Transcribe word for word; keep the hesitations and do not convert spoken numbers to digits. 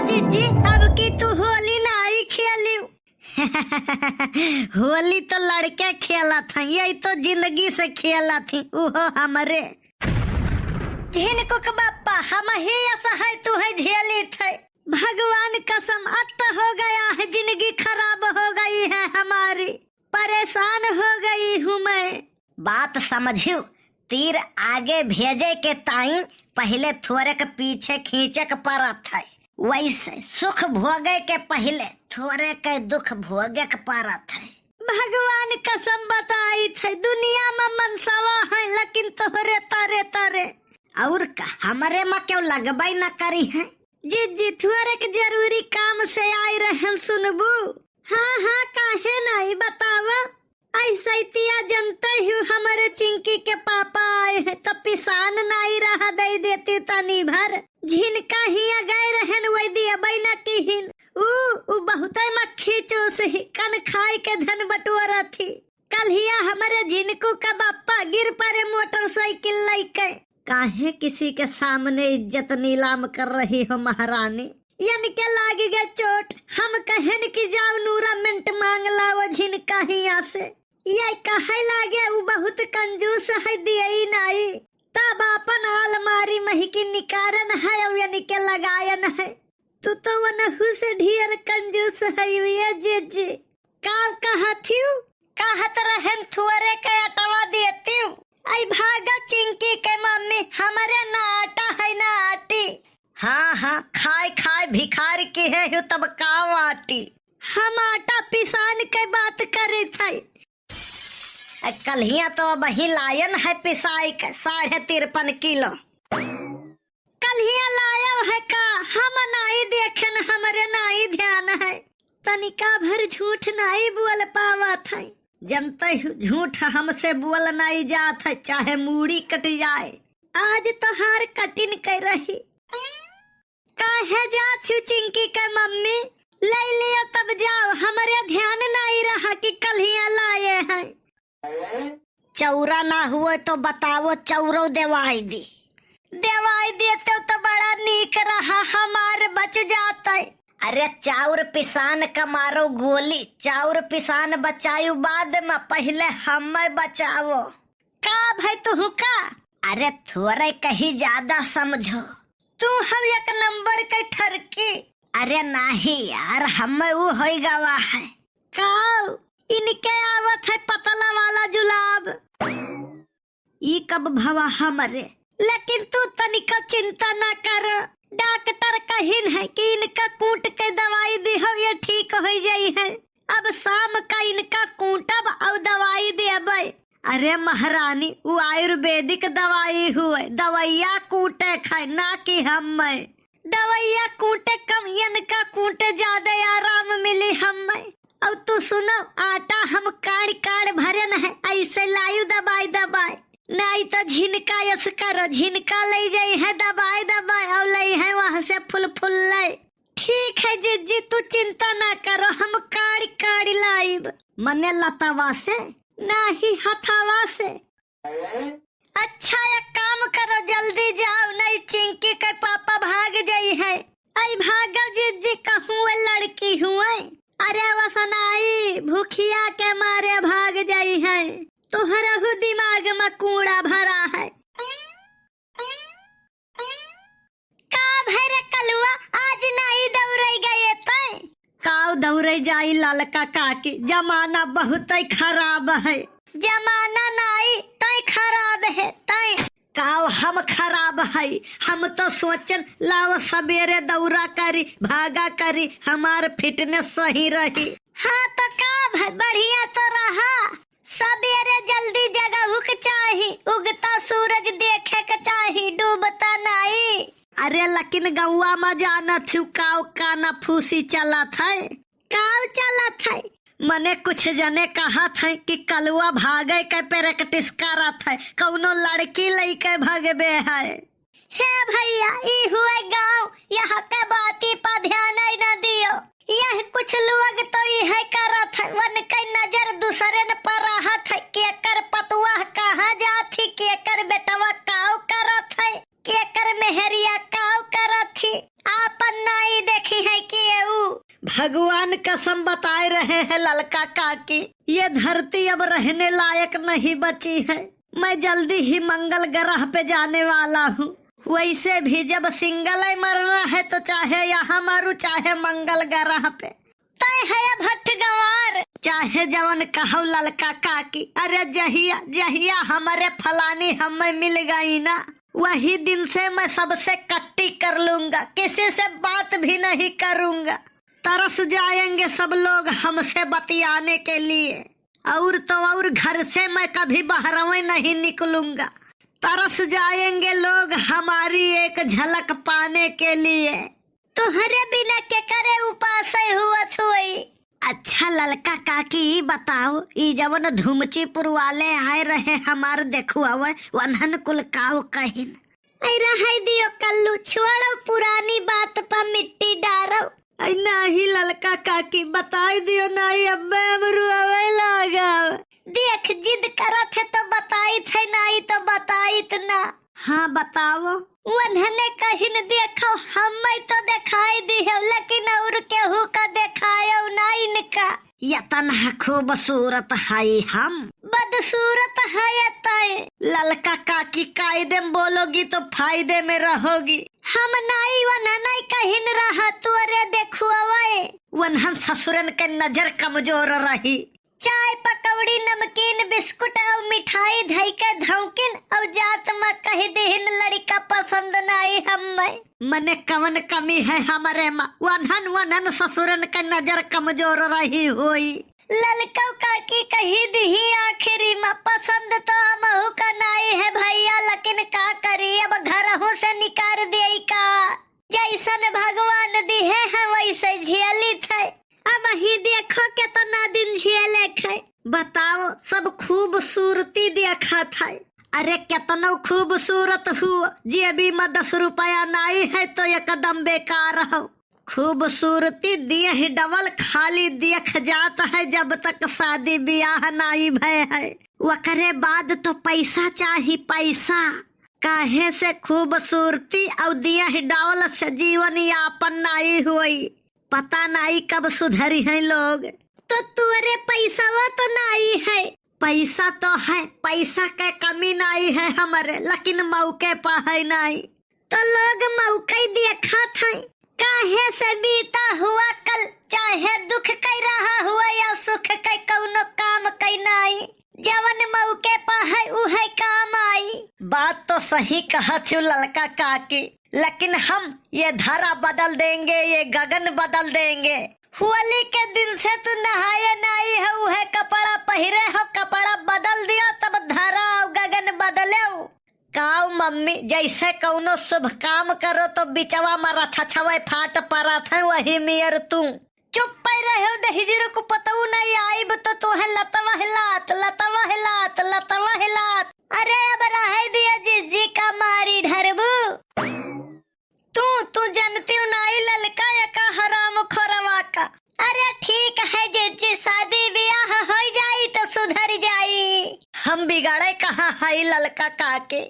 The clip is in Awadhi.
जीजी, अब की तू होली नाई खेलियो। होली तो लड़के खेलत हैं, यही तो जिंदगी से खेलत ही, उहो हमरे। झिनकुक बप्पा, हमही असहै तुहै झेलित है। भगवान कसम, अत्त हो गया है, जिंदगी खराब हो गई है हमारी, परेशान हो गई हूँ मैं। बात समझियो, तीर आगे भेजे के ताई पहिले थोरेक पीछे खींचे के परत है। वैसे सुख भोगे के पहिले थोरेक दुख भोगे के परत है। भगवान कसम बताइत है, दुनिया में मनसवा है, लेकिन तोहरे तरे तरे। और का, हमरे में क्यों लगबई न करी है? जीजी, थोरेक जरूरी काम से आई रहन, सुनबू? हाँ, हाँ, काहे नाई, बतावा। ऐसै तिया जनते हूँ, हमरे चिंकी के पापा आए हैं, तो पिसान नाई रहा, दे देती तनी भर। झिनका हिया गए रहन, वै दियबै न किहिन। ऊ, ऊ बहुतै मक्खी चूस ही, कन खाई के धन बटोरत ही। कल्हिया हमरे झिनकू का बप्पा गिर परे मोटरसाइकिल लइके। काहे किसी के सामने इज्जत नीलाम कर रही हो महारानी? यनके लाग गए चोट, हम कहन कि जाओ नूरा मिंट मांग लाओ झिनका हिया से। ये कहे लागे ऊ बहुत कंजूस है, दियई नाई, तब आपन आलमारी महिकी निकारन है और यनके लगायन है। तू तो वनहू से ढेर कंजूस है ये जीजी। का कहत हिउ? कहत रहन थुअरे के अटवा देतिउ। आई भागा चिंकी के मम्मी, हमरे ना आटा है ना आटी। हाँ, हाँ, खाए खाए भिखारी किहे हूँ तब काव आटी। हम आटा पिसान के बात करित है। अ, कल्हिया तो अबहीं लायन है पिसाई के साढ़े तिरपन किलो। कल्हिया लायव है का? हम नाई देखेन, हमरे नाई ध्यान है। तनिका भर झूठ नाई बोल पावत है। जनते हूँ, झूठ हमसे बोल नाई जात है, चाहे मूड़ी कट जाए। आज तोहार कटिन कर रही। काहे जात हूँ चिंकी के मम्मी? ले लियो तब जाओ, हमरे ध्यान नाई रहा कि कल्हिया लाए हैं। चौरा ना हुए तो बताओ, चौरो देवाई दी। देवाई देते तो बड़ा नीक रहा, हमार बच जाते। अरे चाउर पिसान का मारो गोली, चाउर पिसान बचायु बाद में, पहिले हमें बचाओ। का भाई तुहू का? अरे थोरे कहीं ज्यादा समझो। तू हव एक नंबर के ठरकी। अरे नाही यार, हम ऊ होई गवा है। काऊ, इनके आवत है पतला वाला जुलाब। ई कब भवा हमरे? लेकिन तू तनिका चिंता ना कर, डॉक्टर कहिन है कि इनका कूट के दवाई दिहो, ये ठीक हो जाई है। अब शाम का इनका कूटब और दवाई देबै। अरे महारानी, ऊ आयुर्वेदिक दवाई हुए, दवैया कूटे खाए, ना कि हम्मे। दवैया कूटे कम, इनका कूटे ज्यादा आराम मिली हम्मे। और तू सुनो, आटा हम काड़ काड़ भरेन है, ऐसे लायु दबाई दबाई, नाई तो झिनका यस करो, झिनका ले जाई है दबाई दबाई और ले है वहां से फुल फुल ले। ठीक है जिज्जी, तू चिंता ना करो, हम काड़ी काड़ी लाइब। मने लतावा से? नाही, हथावा से। अच्छा, एक काम करो, जल्दी जाओ, नहीं चिंकी के पापा भाग जाई है। आई भागो जिज्जी, कहूँ वो लड़की हुए। अरे वसनाई, भूखिया के मारे भाग जाई है। तोहरहु दिमाग में कूड़ा भरा है। का भरे कलुआ, आज नाई दौड़ै गए तै? काव दौड़ै जाई ललका काकी, जमाना बहुत खराब है। जमाना नाई, तै खराब है, तै। काव हम खराब है, हम तो सोचन लाव सबेरे दौड़ा करी, भागा करी, हमार fitness सही रही। हाँ तो का भाई, बढ़िया तो रहा। सबेरे जल्दी जगहू के चाही, उगता सूरज देखे के चाही, डूबता नाई। अरे लेकिन गौवा में जानत हूँ काव काना फूसी चलत है? काव चलत है? मने कुछ जने कहत है कि कलुआ भागे के practice करत है, कौनो लड़की लइके भगबे है। हे भैया, ई हुए गाँव, यहाँ के बाती पर ध्यान ही न दियो। यह कुछ लोग तो इहे करत है, वन के नजर दूसरे न पर रहत है। केकर पतुआ कहाँ जात ही, केकर बेटवा काव करत है, केकर मेहरिया काव करत ही, आपन नाई देखी भगवान कसम बताए रहे हैं ललका काकी, ये धरती अब रहने लायक नहीं बची है। मैं जल्दी ही मंगल ग्रह पे जाने वाला हूँ। वैसे भी जब सिंगल ही मरना है तो चाहे यहाँ मरू चाहे मंगल ग्रह पे। तय है भट्ट गंवार। चाहे जवन कहो ललका काकी, अरे जहिया जहिया हमारे फलानी हमें मिल गई ना, वही दिन से मैं सबसे कट्टी कर लूंगा, किसी से बात भी नहीं करूंगा। तरस जाएंगे सब लोग हमसे बतियाने के लिए, और तो और घर से मैं कभी बहरवे नहीं निकलूंगा। तरस जाएंगे लोग हमारी एक झलक पाने के लिए। तोहरे बिना केकरे उपास हुअत होई? अच्छा ललका काकी, ई बताओ, ई जवन धुमचीपुर वाले आए रहे हमार देखुआवे, वन्हन कुल काऊ कहिन? ऐ रहै दियो कल्लू, छोड़ो पुरानी बात पर मिट्टी डारो। ऐ नाही ललका काकी, बताई दियो, नाही अब्बे हम रुआवे लागब। देख, जिद करत है तो बताइत है, नाही तो बताइत ना। हाँ, बताओ। वन्हने कहिन, देखो, हम्मै तो देखाई दिहो, लेकिन और केहू का देखायो ना इनका। यतन है खूबसूरत है हम। बदसूरत है यतन। ललका काकी, कायदे में बोलोगी तो फायदे में रहोगी। हम नाई वन्हने कहिन रहा तोरे देखुआवे। वन्हन ससुरन के नजर कमजोर रही। चाय, पकौड़ी, नमकीन, बिस्कुट अउ मिठाई धइके धौंकिन अउ जात म कहि दिहिन, लड़िका पसंद नाई हम्मै। मने कवन कमी है हमरे म? वन्हन वन्हन ससुरन क नजर कमजोर रही होई। ललकौ काकी कहि दिही आखिरी म, पसंद तो हमहू क नाई है भइया, लेकिन का करी, अब घरहू से निकार देई का? जइसन भगवान दिहे हैं वइसे झेलित है। अबहीं देखो केतना दिन झेले खे। बताओ, सब खूबसूरती देखत है। अरे केतनो खूबसूरत हुआ, जेबी म दस रुपया नाई है तो एकदम बेकार हो। खूबसूरती देह डबल खाली देख जात है जब तक शादी बियाह नाई भय है। ओकरे बाद तो पैसा चाही, पैसा। काहे से खूबसूरती अउ देह डबल से जीवन यापन नाई होई। पता नाई कब सुधरी हैं लोग। तो तोरे पैसवा तो नाई है। पैसा तो है, पैसा के कमी नाई है हमरे, लेकिन मौके पर है नाई। तो लोग मौके देखत है। काहे से बीता हुआ कल, चाहे दुख कई रहा हुआ या सुख कई, कौनो काम कई नाई। जवन मौके पर है उहे काम आई। बात तो सही कहत हो ललका काकी, लेकिन हम ये धरा बदल देंगे, ये गगन बदल देंगे। होली के दिन से तू नहाए नाई हो, उहे कपड़ा पहिरे हो, कपड़ा बदल दियो, तब धरा अउ गगन बदलेउ। काऊ मम्मी, जइसे कउनो शुभ काम करो तो बिचवा म रछछवे फाट परत है, वही मियर तू। चुप्पै रहो दहिजरो को पतऊ नहीं आइब तो तोहे लतवा हिलात, लतवा हिलात, लतवा हिलात। अरे अब रहै दिया जिज्जी का मारी ढरबू। तू, तू जनतिउ नाई ललका एका हराम खोरवा का। अरे ठीक है जिज्जी, शादी बियाह होइ जाई तो सुधर जाई। हम बिगाड़े कहाँ हई ललका काकी।